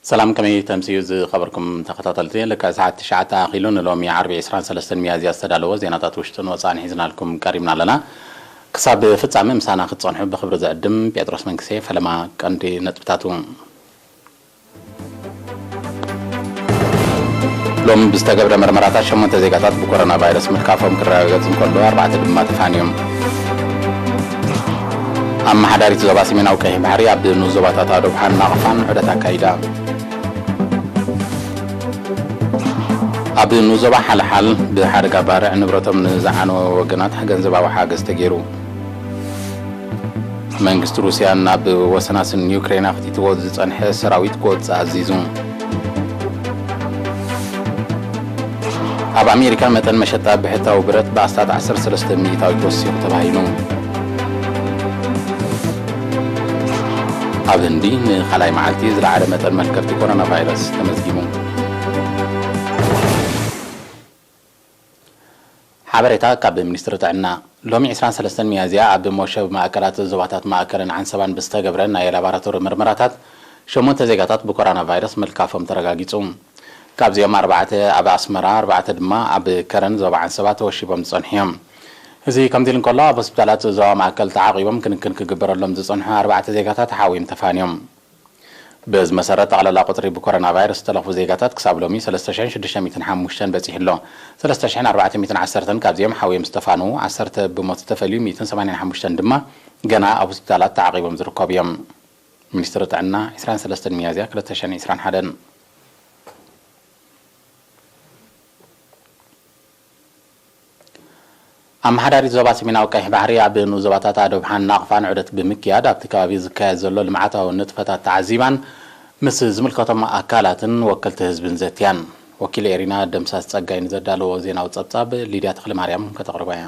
ሰላም፣ ከመይ ተምስዩ ዝኸበርኩም ተኸታተልቲ? ልክዕ ሰዓት ትሽዓተ ኣኺሉ ንሎሚ ዓርቢ ዕስራን ሰለስተን ሚያዝያ ዝተዳለወ ዜናታት ውሽጥን ወጻእን ሒዝናልኩም ቀሪብና ኣለና። ክሳብ ፍጻመ ምሳና ክትጸንሑ ብኽብሪ ዝዕድም ጴጥሮስ መንግስቴ። ፈለማ ቀንዲ ነጥብታቱ። ሎም ብዝተገብረ መርመራታት ሸሞንተ ዜጋታት ብኮሮና ቫይረስ ምልካፎም ክረጋገጽ እንከሎ፣ ኣርባዕተ ድማ ተፋንዮም። ኣመሓዳሪት ዞባ ሰሜናዊ ቀይሕ ባሕሪ ኣብ ንኡስ ዞባታት ኣዶብሓን ናቕፋን ዑደት ኣካይዳ። ኣብ ንኡስ ዞባ ሓልሓል ብሓደጋ ባርዕ ንብረቶም ንዝዓነወ ወገናት ገንዘባዊ ሓገዝ ተገይሩ። መንግስቲ ሩስያ ናብ ወሰናስን ዩክሬን ኣኽቲትዎ ዝጸንሐ ሰራዊት ክወጽእ ኣዚዙ። ኣብ ኣሜሪካ መጠን መሸጣ ብሕታዊ ብረት ብኣስታት ዓሰርተ ሰለስተ ሚእታዊት ወሲኹ ተባሂሉ። ኣብ ህንዲ ንኻልኣይ መዓልቲ ዝለዓለ መጠን መልከፍቲ ኮሮና ቫይረስ ተመዝጊቡ። ሓበሬታ ካብ ሚኒስትሪ ጥዕና። ሎሚ ዕስራን ሰለስተን ሚያዝያ ኣብ ሞሸብ ማእከላት ዞባታት ማእከልን ዓንሰባን ብዝተገብረ ናይ ላቦራቶሪ ምርመራታት ሸሞንተ ዜጋታት ብኮሮና ቫይረስ ምልካፎም ተረጋጊጹ። ካብዚኦም ኣርባዕተ ኣብ ኣስመራ፣ ኣርባዕተ ድማ ኣብ ከረን ዞባ ዓንሰባ ተወሺቦም ዝጸንሑ እዮም። እዚ ከምዚ ኢሉ እንከሎ፣ ኣብ ሆስፒታላት ዞባ ማእከል ተዓቂቦም ክንክን ክግበረሎም ዝጸንሑ ኣርባዕተ ዜጋታት ሓዊም ተፋንዮም። በዚ መሰረት፣ ጠቕላላ ቁጽሪ ብኮሮና ቫይረስ ዝተለኽፉ ዜጋታት ክሳብ ሎሚ ሰለስተ ሽሕን ሽዱሽተ ሚእትን ሓሙሽተን በጺሑ ኣሎ። ሰለስተ ሽሕን ኣርባዕተ ሚእትን ዓሰርተን ካብዚኦም ሓውዮም ዝተፋንዉ፣ ዓሰርተ ብሞት ዝተፈልዩ፣ ሚእትን ሰማንያን ሓሙሽተን ድማ ገና ኣብ ሆስፒታላት ተዓቒቦም ዝርከቡ እዮም። ሚኒስትሪ ጥዕና፣ ዕስራን ሰለስተን ሚያዝያ ክልተ ሽሕን ዕስራን ሓደን። ኣመሓዳሪት ዞባ ሰሜናዊ ቀይሕ ባሕሪ ኣብ ንኡስ ዞባታት ኣዶብሓን ናቕፋን ዑደት ብምክያድ፣ ኣብቲ ከባቢ ዝካየድ ዘሎ ልምዓታዊ ንጥፈታት ተዓዚባን ምስ ዝምልከቶም ኣካላትን ወከልቲ ህዝብን ዘትያን። ወኪል ኤሪና ደምሳስ ጸጋይ ንዘዳለዎ ዜናዊ ጸብጻብ ሊድያ ተኽለማርያም ከተቕርባ እያ።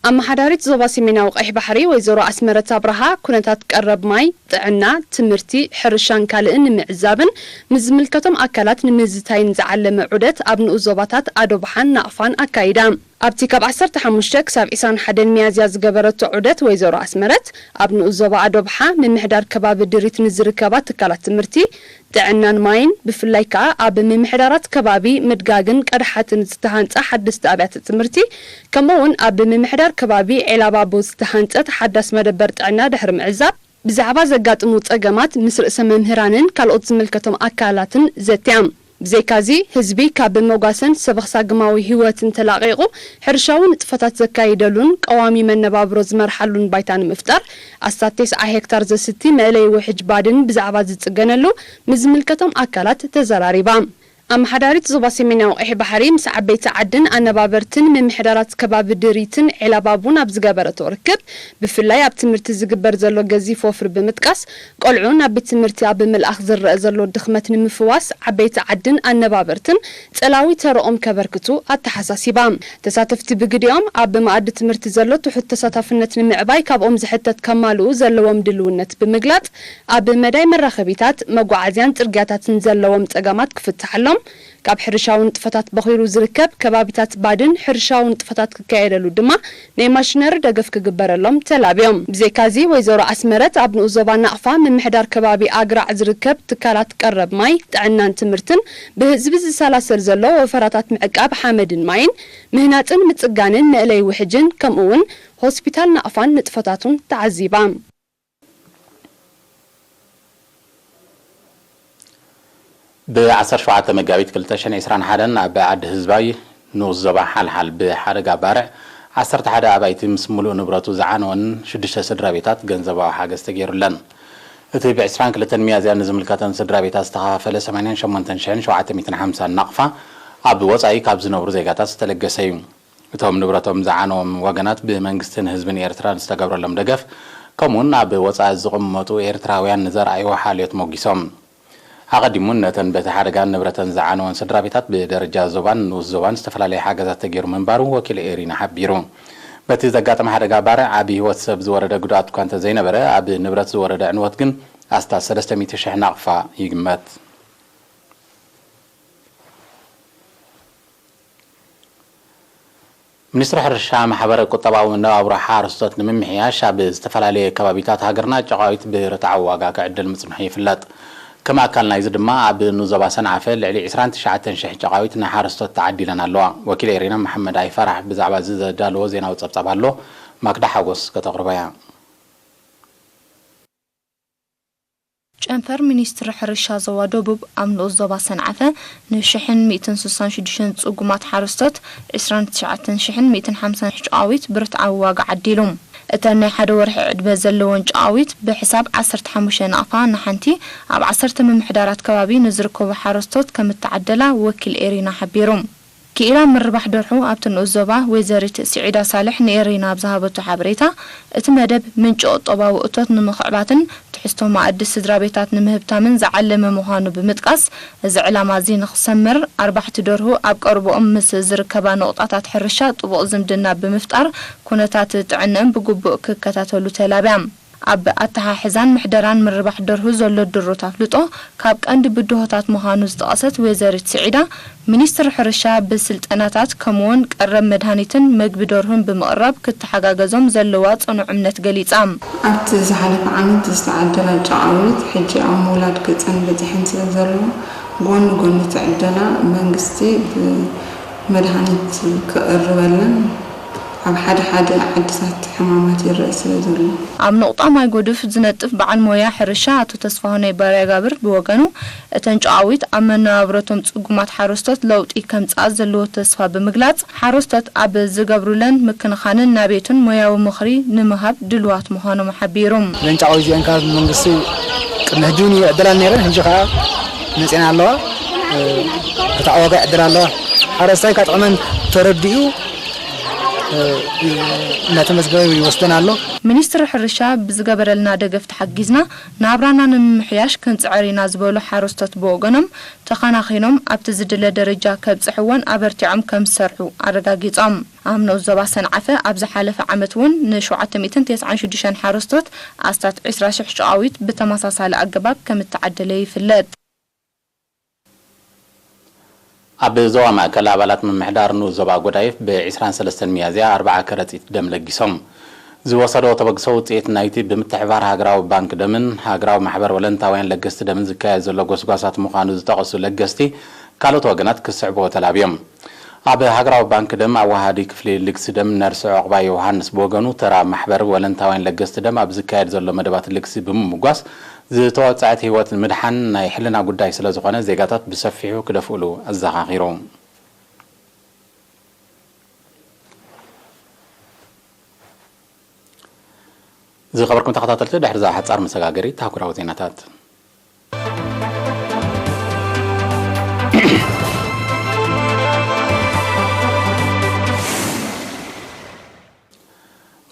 ኣመሓዳሪት ዞባ ሰሜናዊ ቀይሕ ባሕሪ ወይዘሮ ኣስመረት ኣብርሃ፣ ኩነታት ቀረብ ማይ፣ ጥዕና፣ ትምህርቲ፣ ሕርሻን ካልእን ንምዕዛብን ምስ ዝምልከቶም ኣካላት ንምዝታይን ዝዓለመ ዑደት ኣብ ንኡስ ዞባታት ኣዶብሓን ናቕፋን ኣካይዳ። ኣብቲ ካብ ዓሰርተ ሓሙሽተ ክሳብ ዕስራን ሓደን ሚያዝያ ዝገበረቶ ዑደት፣ ወይዘሮ ኣስመረት ኣብ ንኡስ ዞባ ኣዶብሓ ምምሕዳር ከባቢ ድሪት ንዝርከባ ትካላት ትምህርቲ፣ ጥዕናን ማይን፣ ብፍላይ ከኣ ኣብ ምምሕዳራት ከባቢ ምድጋግን ቀዳሓትን ዝተሃንጻ ሓደስቲ ኣብያተ ትምህርቲ፣ ከምኡ'ውን ኣብ ምምሕዳር ከባቢ ዒላባቦ ዝተሃንጸት ሓዳስ መደበር ጥዕና ድሕሪ ምዕዛብ፣ ብዛዕባ ዘጋጥሙ ጸገማት ምስ ርእሰ መምህራንን ካልኦት ዝምልከቶም ኣካላትን ዘትያ። ብዘይካዚ፣ ህዝቢ ካብ መጓሰን ሰበኽ ሳግማዊ ህይወትን ተላቒቑ፣ ሕርሻዊ ንጥፈታት ዘካይደሉን ቀዋሚ መነባብሮ ዝመርሓሉን ባይታ ንምፍጣር፣ ኣስታት ተስዓ ሄክታር ዘስቲ መእለዪ ውሕጅ ባድን ብዛዕባ ዝጽገነሉ ምስ ዝምልከቶም ኣካላት ተዘራሪባ። ኣመሓዳሪት ዞባ ሰሜናዊ ቀይሕ ባሕሪ ምስ ዓበይቲ ዓድን ኣነባበርትን ምምሕዳራት ከባቢ ድሪትን ዒላባቡን ኣብ ዝገበረቶ ርክብ፣ ብፍላይ ኣብ ትምህርቲ ዝግበር ዘሎ ገዚፍ ወፍሪ ብምጥቃስ፣ ቆልዑ ናብ ቤት ትምህርቲ ኣብ ምልኣኽ ዝረአ ዘሎ ድኽመት ንምፍዋስ ዓበይቲ ዓድን ኣነባበርትን ጸላዊ ተረኦም ከበርክቱ ኣተሓሳሲባ። ተሳተፍቲ ብግዲኦም፣ ኣብ መኣዲ ትምህርቲ ዘሎ ትሑት ተሳታፍነት ንምዕባይ ካብኦም ዝሕተት ከማልኡ ዘለዎም ድልውነት ብምግላጽ፣ ኣብ መዳይ መራኸቢታት፣ መጓዓዝያን ጽርግያታትን ዘለዎም ጸገማት ክፍትሓሎም፣ ካብ ሕርሻዊ ንጥፈታት በኺሩ ዝርከብ ከባቢታት ባድን ሕርሻዊ ንጥፈታት ክካየደሉ ድማ ናይ ማሽነሪ ደገፍ ክግበረሎም ተላብዮም። ብዘይካዚ፣ ወይዘሮ ኣስመረት ኣብ ንኡስ ዞባ ናቕፋ ምምሕዳር ከባቢ ኣግራዕ ዝርከብ ትካላት ቀረብ ማይ፣ ጥዕናን ትምህርትን፣ ብህዝቢ ዝሰላሰል ዘሎ ወፈራታት ምዕቃብ ሓመድን ማይን፣ ምህናጽን ምጽጋንን መእለይ ውሕጅን፣ ከምኡ'ውን ሆስፒታል ናቕፋን ንጥፈታቱን ተዓዚባ። ብ ዓሰርተ ሸውዓተ መጋቢት ክልተ ሽሕን ዕስራን ሓደን ኣብ ዓዲ ህዝባይ ንኡስ ዞባ ሓልሓል ብሓደጋ ባርዕ ዓሰርተ ሓደ ኣባይቲ ምስ ምሉእ ንብረቱ ዝዓነወን ሽዱሽተ ስድራ ቤታት ገንዘባዊ ሓገዝ ተገይሩለን። እቲ ብ ዕስራን ክልተን ሚያዝያ ንዝምልከተን ስድራ ቤታት ዝተኸፋፈለ ሰማንያን ሸሞንተን ሽሕን ሸውዓተ ሚእትን ሓምሳን ናቕፋ ኣብ ወጻኢ ካብ ዝነብሩ ዜጋታት ዝተለገሰ እዩ። እቶም ንብረቶም ዝዓነዎም ወገናት ብመንግስትን ህዝብን ኤርትራ ዝተገብረሎም ደገፍ፣ ከምኡውን ኣብ ወጻኢ ዝቕመጡ ኤርትራውያን ንዘርኣይዎ ሓልዮት ሞጊሶም። ኣቐዲሙ ነተን በቲ ሓደጋን ንብረተን ዝዓነወን ስድራ ቤታት ብደረጃ ዞባን ንኡስ ዞባን ዝተፈላለየ ሓገዛት ተገይሩ ምንባሩ ወኪል ኤሪና ሓቢሩ። በቲ ዘጋጠመ ሓደጋ ባርዕ ኣብ ህይወት ሰብ ዝወረደ ጉድኣት እኳ እንተዘይነበረ፣ ኣብ ንብረት ዝወረደ ዕንወት ግን ኣስታት ሰለስተ ሚእቲ ሽሕ ናቕፋ ይግመት። ሚኒስትሪ ሕርሻ ማሕበረ ቁጠባዊ መነባብሮ ሓረስቶት ንምምሕያሽ ኣብ ዝተፈላለየ ከባቢታት ሃገርና ጨቓዊት ብርትዓዊ ዋጋ ክዕድል ምጽንሑ ይፍለጥ። ከም ኣካል ናይዚ ድማ ኣብ ንዞባ ሰንዓፈ ልዕሊ ዕስራን ትሽዓተን ሽሕ ጨቓዊት ንሓረስቶት ተዓዲለን ኣለዋ። ወኪል ኤሪና መሓመድ ኣይፈራሕ ብዛዕባ እዚ ዘዳለዎ ዜናዊ ጸብጻብ ኣሎ። ማክዳ ሓጎስ ከተቕርቦ እያ። ጨንፈር ሚኒስትሪ ሕርሻ ዞባ ደቡብ ኣብ ንኡስ ዞባ ሰንዓፈ ንሽሕን ሚእትን ስሳን ሽዱሽተን ጽጉማት ሓረስቶት ዕስራን ትሽዓተን ሽሕን ሚእትን ሓምሳን ጨቓዊት ብርትዓዊ ዋጋ ዓዲሉ። እተን ናይ ሓደ ወርሒ ዕድመ ዘለወን ጨቓዊት ብሕሳብ ዓሰርተ ሓሙሽተ ናቕፋ ንሓንቲ ኣብ ዓሰርተ ምምሕዳራት ከባቢ ንዝርከቡ ሓረስቶት ከም እተዓደላ ወኪል ኤሪና ሓቢሩ። ክኢላ ምርባሕ ደርሑ ኣብቲ ንኡስ ዞባ ወይዘሪት ስዒዳ ሳልሕ ንኤሪና ኣብ ዝሃበቶ ሓበሬታ፣ እቲ መደብ ምንጪ ቁጠባዊ እቶት ንምኽዕባትን ትሕዝቶ መኣዲ ስድራ ቤታት ንምህብታምን ዝዓለመ ምዃኑ ብምጥቃስ፣ እዚ ዕላማ እዚ ንኽሰምር ኣርባሕቲ ደርሁ ኣብ ቀርቦኦም ምስ ዝርከባ ነቑጣታት ሕርሻ ጥቡቕ ዝምድና ብምፍጣር ኩነታት ጥዕንአን ብግቡእ ክከታተሉ ተላብያ። ኣብ ኣተሓሕዛን ምሕደራን ምርባሕ ደርሁ ዘሎ ድሩት ኣፍልጦ ካብ ቀንዲ ብድሆታት ምዃኑ ዝጠቐሰት ወይዘሪት ስዒዳ፣ ሚኒስትሪ ሕርሻ ብስልጠናታት ከምኡውን ቀረብ መድሃኒትን መግቢ ደርሁን ብምቕራብ ክተሓጋገዞም ዘለዋ ጽኑዕ እምነት ገሊጻ። ኣብቲ ዝሓለፈ ዓመት ዝተዓደላ ጨቓዊት ሕጂ ኣብ ምውላድ ገጸን በጺሐን ስለ ዘለዋ፣ ጎኒ ጎኒ እቲ ዕደላ መንግስቲ ብመድሃኒት ክቕርበለን ኣብ ሓደ ሓደ ዓድታት ሕማማት ይረአ ስለ ዘሎ። ኣብ ነቑጣ ማይ ጎድፍ ዝነጥፍ በዓል ሞያ ሕርሻ ኣቶ ተስፋሁነይ ባርያጋብር ብወገኑ፣ እተን ጨቓዊት ኣብ መነባብሮቶም ጽጉማት ሓረስቶት ለውጢ ከምጽኣ ዘለዎ ተስፋ ብምግላጽ፣ ሓረስቶት ኣብ ዝገብሩለን ምክንኻንን ናቤቱን ሞያዊ ምኽሪ ንምሃብ ድልዋት ምዃኖም ሓቢሩ። እዘን ጨቓዊት እዚኣን ካብ መንግስቲ ቅድሚ ሕጂ እውን ይዕደላ ነይረን፣ ሕጂ ከኣ መጺኤን ኣለዋ። እ፣ ብርትዓዊ ዋጋ ይዕደላ ኣለዋ። ሓረስታይ ካብ ጥቕመን ተረዲኡ፣ እ፣ እናተመዝገበ ይወስደን ኣሎ። ሚኒስትሪ ሕርሻ ብዝገበረልና ደገፍ ተሓጊዝና ናብራና ንምምሕያሽ ክንጽዕር ኢና ዝበሉ ሓረስቶት ብወገኖም፣ ተኸናኺኖም ኣብቲ ዝድለ ደረጃ ከብጽሕወን ኣበርቲዖም ከም ዝሰርሑ ኣረጋጊጾም። ኣብ ንኡስ ዞባ ሰንዓፈ ኣብ ዝሓለፈ ዓመት እውን ንሸውዓተ ሚእትን ተስዓን ሽዱሽተን ሓረስቶት ኣስታት ዕስራ ሽሕ ጨቓዊት ብተመሳሳሊ ኣገባብ ከም እተዓደለ ይፍለጥ። ኣብ ዞባ ማእከል ኣባላት ምምሕዳር ንኡስ ዞባ ጎዳይፍ ብዕስራን ሰለስተን ሚያዝያ ኣርብዓ ከረጺት ደም ለጊሶም። ዝወሰዶ ተበግሶ ውጽኢት ናይቲ ብምትሕብባር ሃገራዊ ባንክ ደምን ሃገራዊ ማሕበር ወለንታውያን ለገስቲ ደምን ዝካየድ ዘሎ ጎስጓሳት ምዃኑ ዝጠቐሱ ለገስቲ፣ ካልኦት ወገናት ክስዕብዎ ተላብዮም። ኣብ ሃገራዊ ባንክ ደም ኣወሃሃዲ ክፍሊ ልግሲ ደም ነርስ ዑቕባይ ዮሃንስ ብወገኑ፣ ተራ ማሕበር ወለንታውያን ለገስቲ ደም ኣብ ዝካየድ ዘሎ መደባት ልግሲ ብምምጓስ፣ ዝተወጽዐት ህይወት ንምድሓን ናይ ሕልና ጉዳይ ስለ ዝኾነ፣ ዜጋታት ብሰፊሑ ክደፍእሉ ኣዘኻኺሩ። ዝኸበርኩም ተኸታተልቲ፣ ድሕሪ እዛ ሓጻር መሰጋገሪት፣ ኣህጉራዊ ዜናታት።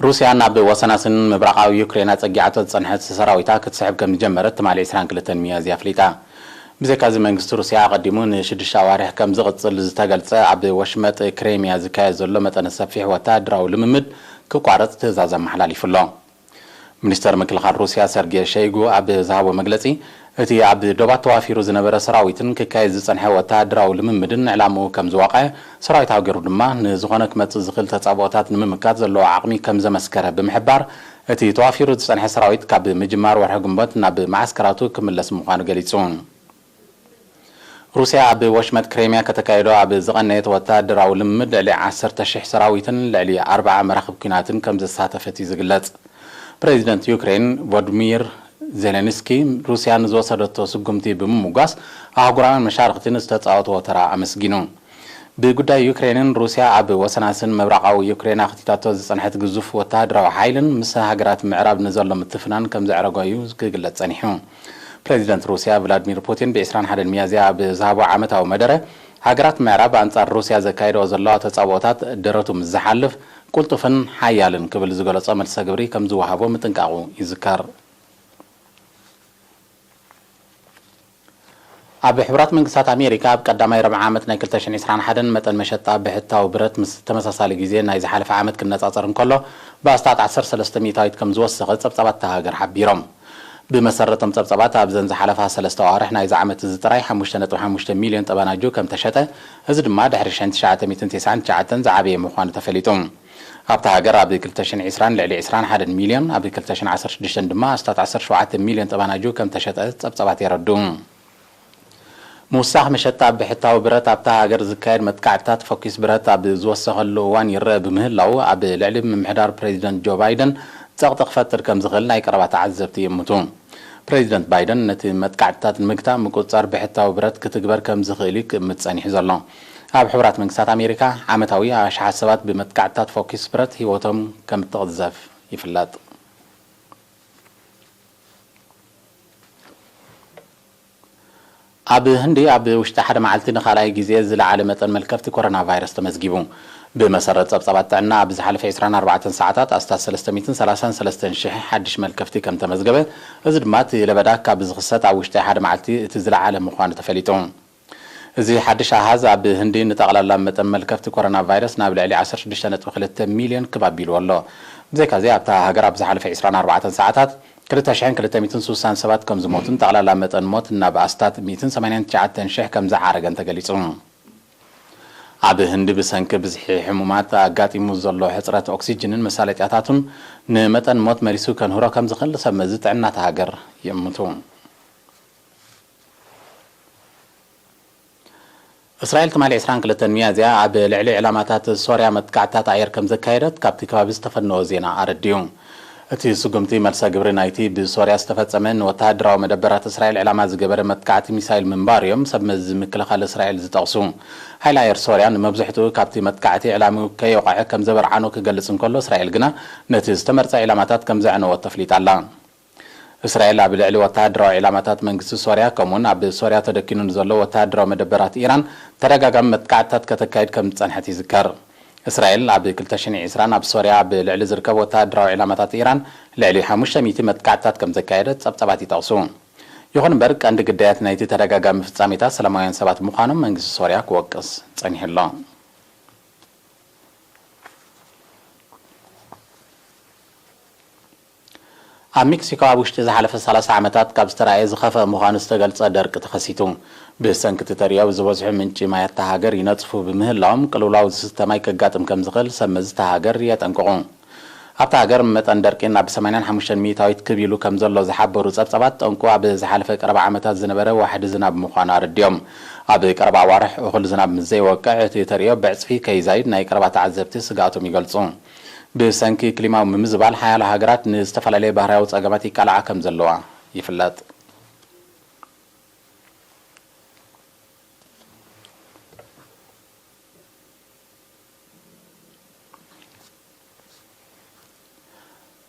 ሩስያ ናብ ወሰናስን ምብራቓዊ ዩክሬን ኣጸጊዓቶ ዝጸንሐት ሰራዊታ ክትስሕብ ከም ዝጀመረት ትማሊ ዕስራን ክልተን ሚያዝያ ኣፍሊጣ። ብዘይካዚ፣ መንግስቲ ሩስያ ኣቐዲሙ ንሽዱሽተ ኣዋርሕ ከም ዝቕጽል ዝተገልጸ ኣብ ወሽመጥ ክሬምያ ዝካየድ ዘሎ መጠነ ሰፊሕ ወተሃደራዊ ልምምድ ክቋረጽ ትእዛዝ ኣመሓላሊፉ ኣሎ። ሚኒስተር ምክልኻል ሩስያ ሰርጌ ሸይጉ ኣብ ዝሃቦ መግለጺ፣ እቲ ኣብ ዶባት ተዋፊሩ ዝነበረ ሰራዊትን ክካየድ ዝጸንሐ ወተሃደራዊ ልምምድን ዕላምኡ ከም ዝወቐዐ፣ ሰራዊት ሃገሩ ድማ ንዝኾነ ክመጽእ ዝኽእል ተጻብኦታት ንምምካት ዘለዎ ዓቕሚ ከም ዘመስከረ ብምሕባር፣ እቲ ተዋፊሩ ዝጸንሐ ሰራዊት ካብ ምጅማር ወርሒ ግንቦት ናብ መዓስከራቱ ክምለስ ምዃኑ ገሊጹ። ሩስያ ኣብ ወሽመጥ ክሬምያ ከተካይዶ ኣብ ዝቐነየት ወተሃደራዊ ልምምድ ልዕሊ ዓሰርተ ሽሕ ሰራዊትን ልዕሊ ኣርብዓ መራኽብ ኲናትን ከም ዘሳተፈት እዩ ዝግለጽ። ፕሬዚደንት ዩክሬን ቮሎዲሚር ዜሌንስኪ፣ ሩስያ ንዝወሰደቶ ስጉምቲ ብምምጓስ፣ ኣህጉራውያን መሻርኽቲ ንዝተጻወትዎ ተራ ኣመስጊኑ። ብጉዳይ ዩክሬንን ሩስያ ኣብ ወሰናስን ምብራቓዊ ዩክሬን ኣኽቲታቶ ዝጸንሐት ግዙፍ ወተሃደራዊ ሓይልን ምስ ሃገራት ምዕራብ ንዘሎ ምትፍናን ከም ዘዕረጎ እዩ ክግለጽ ጸኒሑ። ፕሬዚደንት ሩስያ ቭላድሚር ፑቲን ብ ዕስራን ሓደን ሚያዝያ ኣብ ዝሃቦ ዓመታዊ መደረ፣ ሃገራት ምዕራብ ኣንጻር ሩስያ ዘካይድኦ ዘለዋ ተጻብኦታት ደረቱ ምስ ዝሓልፍ፣ ቅልጡፍን ሓያልን ክብል ዝገለጾ መልሰ ግብሪ ከም ዝወሃቦ ምጥንቃቑ ይዝከር። ኣብ ሕቡራት መንግስታት ኣሜሪካ ኣብ ቀዳማይ ርብዓ ዓመት ናይ ክልተ ሽሕን ዕስራን ሓደን መጠን መሸጣ ብሕታዊ ብረት ምስ ተመሳሳሊ ግዜ ናይ ዝሓለፈ ዓመት ክነጻጸር እንከሎ፣ ብኣስታት ዓሰርተ ሰለስተ ሚእታዊት ከም ዝወሰኸ ጸብጻባት እታ ሃገር ሓቢሮም። ብመሰረቶም ጸብጸባት ኣብዘን ዝሓለፋ ሰለስተ ኣዋርሕ ናይዚ ዓመት እዚ ጥራይ ሓሙሽተ ነጥቢ ሓሙሽተ ሚልዮን ጠባናጁ ከም ተሸጠ፣ እዚ ድማ ድሕሪ ሽሕን ትሽዓተ ሚእትን ተስዓን ትሽዓተን ዝዓበየ ምዃኑ ተፈሊጡ። ኣብታ ሃገር ኣብ ክልተ ሽሕን ዕስራን ልዕሊ ዕስራን ሓደን ሚልዮን፣ ኣብ ክልተ ሽሕን ዓሰርተ ሽዱሽተን ድማ ኣስታት ዓሰርተ ሸውዓተ ሚልዮን ጠባናጁ ከም ተሸጠ ጸብጸባት የረዱ። ምውሳኽ መሸጣ ብሕታዊ ብረት ኣብታ ሃገር ዝካየድ መጥቃዕትታት ፈኲስ ብረት ኣብ ዝወሰኸሉ እዋን ይረአ ብምህላው፣ ኣብ ልዕሊ ምምሕዳር ፕሬዚደንት ጆ ባይደን ጸቕጢ ክፈጥር ከም ዝኽእል ናይ ቀረባ ተዓዘብቲ ይእምቱ። ፕሬዚደንት ባይደን ነቲ መጥቃዕትታት ንምግታእ ምቁጽጻር ብሕታዊ ብረት ክትግበር ከም ዝኽእል እዩ ክእምት ጸኒሑ ዘሎ። ኣብ ሕቡራት መንግስታት ኣሜሪካ ዓመታዊ ኣሽሓት ሰባት ብመጥቃዕትታት ፈኲስ ብረት ህይወቶም ከም እትቕዘፍ ይፍለጥ። ኣብ ህንዲ ኣብ ውሽጢ ሓደ መዓልቲ ንኻልኣይ ግዜ ዝለዓለ መጠን መልከፍቲ ኮሮና ቫይረስ ተመዝጊቡ። ብመሰረት ጸብጻባት ጥዕና፣ ኣብ ዝሓለፈ ዕስራን ኣርባዕተን ሰዓታት ኣስታት ሰለስተ ሚእትን ሰላሳን ሰለስተን ሽሕ ሓድሽ መልከፍቲ ከም ተመዝገበ፣ እዚ ድማ እቲ ለበዳ ካብ ዝኽሰት ኣብ ውሽጢ ሓደ መዓልቲ እቲ ዝለዓለ ምዃኑ ተፈሊጡ። እዚ ሓድሽ ኣሃዝ ኣብ ህንዲ ንጠቕላላ መጠን መልከፍቲ ኮሮና ቫይረስ ናብ ልዕሊ ዓሰርተ ሽዱሽተ ነጥቢ ክልተ ሚልዮን ክብ ኣቢልዎ ኣሎ። ብዘይካዚ ኣብታ ሃገር ኣብ ዝሓለፈ ዕስራን ኣርባዕተን ሰዓታት ክልተ ሽሕን ክልተ ሚእትን ስሳን ሰባት ከም ዝሞቱን ጠቕላላ መጠን ሞት ናብ ኣስታት ሚእትን ሰማንያን ትሽዓተን ሽሕ ከም ዝዓረገን ተገሊጹ። ኣብ ህንዲ ብሰንኪ ብዝሒ ሕሙማት ኣጋጢሙ ዘሎ ሕጽረት ኦክሲጅንን መሳለጥያታቱን ንመጠን ሞት መሊሱ ከንህሮ ከም ዝኽእል ሰብ መዚ ጥዕና እታ ሃገር ይእምቱ። እስራኤል ትማሊ ዕስራን ክልተን ሚያዝያ ኣብ ልዕሊ ዕላማታት ሶርያ መጥቃዕትታት ኣየር ከም ዘካየደት ካብቲ ከባቢ ዝተፈነወ ዜና ኣረዲኡ። እቲ ስጉምቲ መልሰ ግብሪ ናይቲ ብሶርያ ዝተፈጸመ ንወተሃደራዊ መደበራት እስራኤል ዕላማ ዝገበረ መጥቃዕቲ ሚሳይል ምንባሩ እዮም ሰብ መዚ ምክልኻል እስራኤል ዝጠቕሱ። ሓይሊ ኣየር ሶርያ ንመብዝሕትኡ ካብቲ መጥቃዕቲ ዕላምኡ ከየውቕዐ ከም ዘበርዓኖ ክገልጽ እንከሎ፣ እስራኤል ግና ነቲ ዝተመርጸ ዕላማታት ከም ዘዕነወቶ ኣፍሊጣ ኣላ። እስራኤል ኣብ ልዕሊ ወተሃደራዊ ዒላማታት መንግስቲ ሶርያ፣ ከምኡውን ኣብ ሶርያ ተደኪኑ ንዘሎ ወተሃደራዊ መደበራት ኢራን ተደጋጋሚ መጥቃዕትታት ከተካይድ ከም ዝጸንሐት ይዝከር። እስራኤል ኣብ ክልተ ሽሕን ዕስራን ኣብ ሶርያ ኣብ ልዕሊ ዝርከቡ ወተሃደራዊ ዒላማታት ኢራን ልዕሊ ሓሙሽተ ሚእቲ መጥቃዕትታት ከም ዘካየደት ጸብጻባት ይጠቕሱ። ይኹን እምበር፣ ቀንዲ ግዳያት ናይቲ ተደጋጋሚ ፍጻሜታት ሰላማውያን ሰባት ምዃኖም መንግስቲ ሶርያ ክወቅስ ጸኒሑ ኣሎ። ኣብ ሜክሲኮ ኣብ ውሽጢ ዝሓለፈ ሰላሳ ዓመታት ካብ ዝተራእየ ዝኸፍአ ምዃኑ ዝተገልጸ ደርቂ ተኸሲቱ። ብሰንኪ እቲ ተርእዮ፣ ዝበዝሑ ምንጪ ማያት እታ ሃገር ይነጽፉ ብምህላዎም፣ ቅልውላው ዝስተ ማይ ከጋጥም ከም ዝኽእል ሰብ መዚ እታ ሃገር የጠንቅቑ። ኣብታ ሃገር መጠን ደርቂ ናብ ሰማንያን ሓሙሽተን ሚእታዊት ክብ ኢሉ ከም ዘሎ ዝሓበሩ ጸብጻባት፣ ጠንቁ ኣብ ዝሓለፈ ቀረባ ዓመታት ዝነበረ ዋሕዲ ዝናብ ምዃኑ ኣረዲኦም። ኣብ ቀረባ ኣዋርሕ እኹል ዝናብ ምስ ዘይወቅዕ፣ እቲ ተርእዮ ብዕጽፊ ከይዛይድ ናይ ቀረባ ተዓዘብቲ ስግኣቶም ይገልጹ። ብሰንኪ ክሊማዊ ምምዝባል፣ ሓያሎ ሃገራት ንዝተፈላለየ ባህርያዊ ጸገማት ይቃልዓ ከም ዘለዋ ይፍለጥ።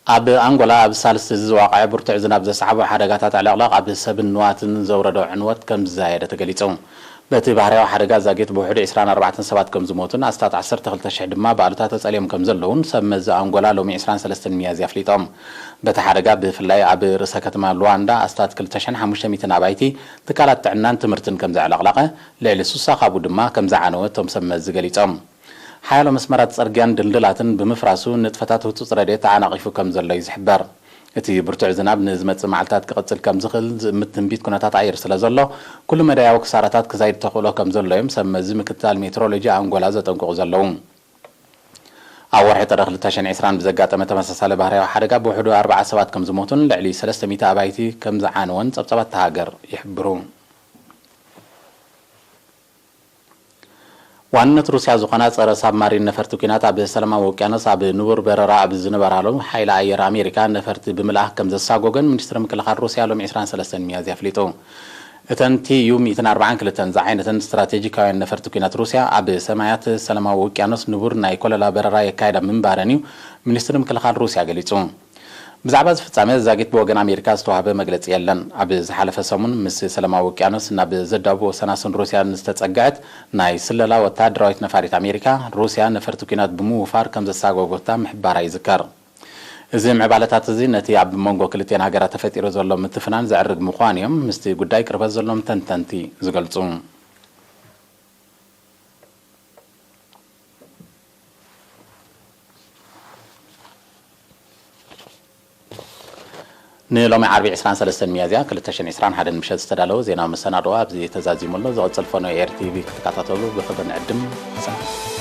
ኣብ ኣንጎላ ኣብ ሳልስቲ እዚ ዝዋቐዐ ብርቱዕ ዝናብ ዘስዓቦ ሓደጋታት ዕለቕለቕ ኣብ ሰብን ንዋትን ዘውረዶ ዕንወት ከም ዝዛየደ ተገሊጹ። በቲ ባህርያዊ ሓደጋ ዛጊት ብውሕዱ ዕስራን ኣርባዕተን ሰባት ከም ዝሞቱን ኣስታት ዓሰርተ ክልተ ሽሕ ድማ ብኣሉታ ተጸልዮም ከም ዘለዉን ሰብ መዚ ኣንጎላ ሎሚ ዕስራን ሰለስተን ሚያዝያ ኣፍሊጦም። በቲ ሓደጋ ብፍላይ ኣብ ርእሰ ከተማ ሉዋንዳ ኣስታት ክልተ ሽሕን ሓሙሽተ ሚእትን ኣባይቲ፣ ትካላት ጥዕናን ትምህርትን ከም ዘዕለቕለቐ፣ ልዕሊ ስሳ ካብኡ ድማ ከም ዝዓነወ እቶም ሰብ መዚ ገሊጾም። ሓያሎ መስመራት ጽርግያን ድልድላትን ብምፍራሱ፣ ንጥፈታት ህጹጽ ረድኤት ተዓናቒፉ ከም ዘሎ እዩ ዝሕበር። እቲ ብርቱዕ ዝናብ ንዝመጽእ መዓልታት ክቕጽል ከም ዝኽእል ዝእምት ትንቢት ኩነታት ኣየር ስለ ዘሎ፣ ኩሉ መዳያዊ ክሳራታት ክዛይድ ተኽእሎ ከም ዘሎ እዮም ሰብ መዚ ምክትታል ሜትሮሎጂ ኣንጎላ ዘጠንቅቑ ዘለዉ። ኣብ ወርሒ ጥሪ ክልተ ሽሕን ዕስራን ብዘጋጠመ ተመሳሳሊ ባህርያዊ ሓደጋ ብውሕዱ ኣርብዓ ሰባት ከም ዝሞቱን ልዕሊ ሰለስተ ሚእቲ ኣባይቲ ከም ዝዓነወን ጸብጻባት እታ ሃገር ይሕብሩ። ዋንነት ሩስያ ዝኾና ጸረ ሳብማሪን ነፈርቲ ኲናት ኣብ ሰላማዊ ውቅያኖስ ኣብ ንቡር በረራ ኣብ ዝነበራሉ፣ ሓይሊ ኣየር ኣሜሪካ ነፈርቲ ብምልኣኽ ከም ዘሳጎገን ሚኒስትሪ ምክልኻል ሩስያ ሎሚ ዕስራን ሰለስተን ሚያዝያ ኣፍሊጡ። እተን ቲ ዩ ሚእትን ኣርባዓን ክልተን ዝዓይነተን ስትራቴጂካውያን ነፈርቲ ኲናት ሩስያ ኣብ ሰማያት ሰላማዊ ውቅያኖስ ንቡር ናይ ኮለላ በረራ የካይዳ ምንባረን እዩ ሚኒስትሪ ምክልኻል ሩስያ ገሊጹ። ብዛዕባ እዚ ፍጻመ ዛጊት ብወገን ኣሜሪካ ዝተዋህበ መግለጺ የለን። ኣብ ዝሓለፈ ሰሙን ምስ ሰላማዊ ውቅያኖስ ናብ ዘዳብኡ ወሰናስን ሩስያ ንዝተጸግዐት ናይ ስለላ ወተሃደራዊት ነፋሪት ኣሜሪካ፣ ሩስያ ነፈርቲ ኲናት ብምውፋር ከም ዘሳጎጎታ ምሕባራ ይዝከር። እዚ ምዕባለታት እዚ ነቲ ኣብ መንጎ ክልቲኤን ሃገራት ተፈጢሩ ዘሎ ምትፍናን ዘዕርግ ምዃኑ እዮም ምስቲ ጉዳይ ቅርበት ዘሎም ተንተንቲ ዝገልጹ። ንሎሚ ዓርቢ ዕስራን ሰለስተን ሚያዝያ ክልተ ሽሕን ዕስራን ሓደን ምሸት ዝተዳለወ ዜናዊ መሰናድኦ ኣብዚ ተዛዚሙ ኣሎ። ዝቕጽል ፈኖ ኤር ቲ ቪ ክትከታተሉ ብኽብሪ ንዕድም። ሰላም።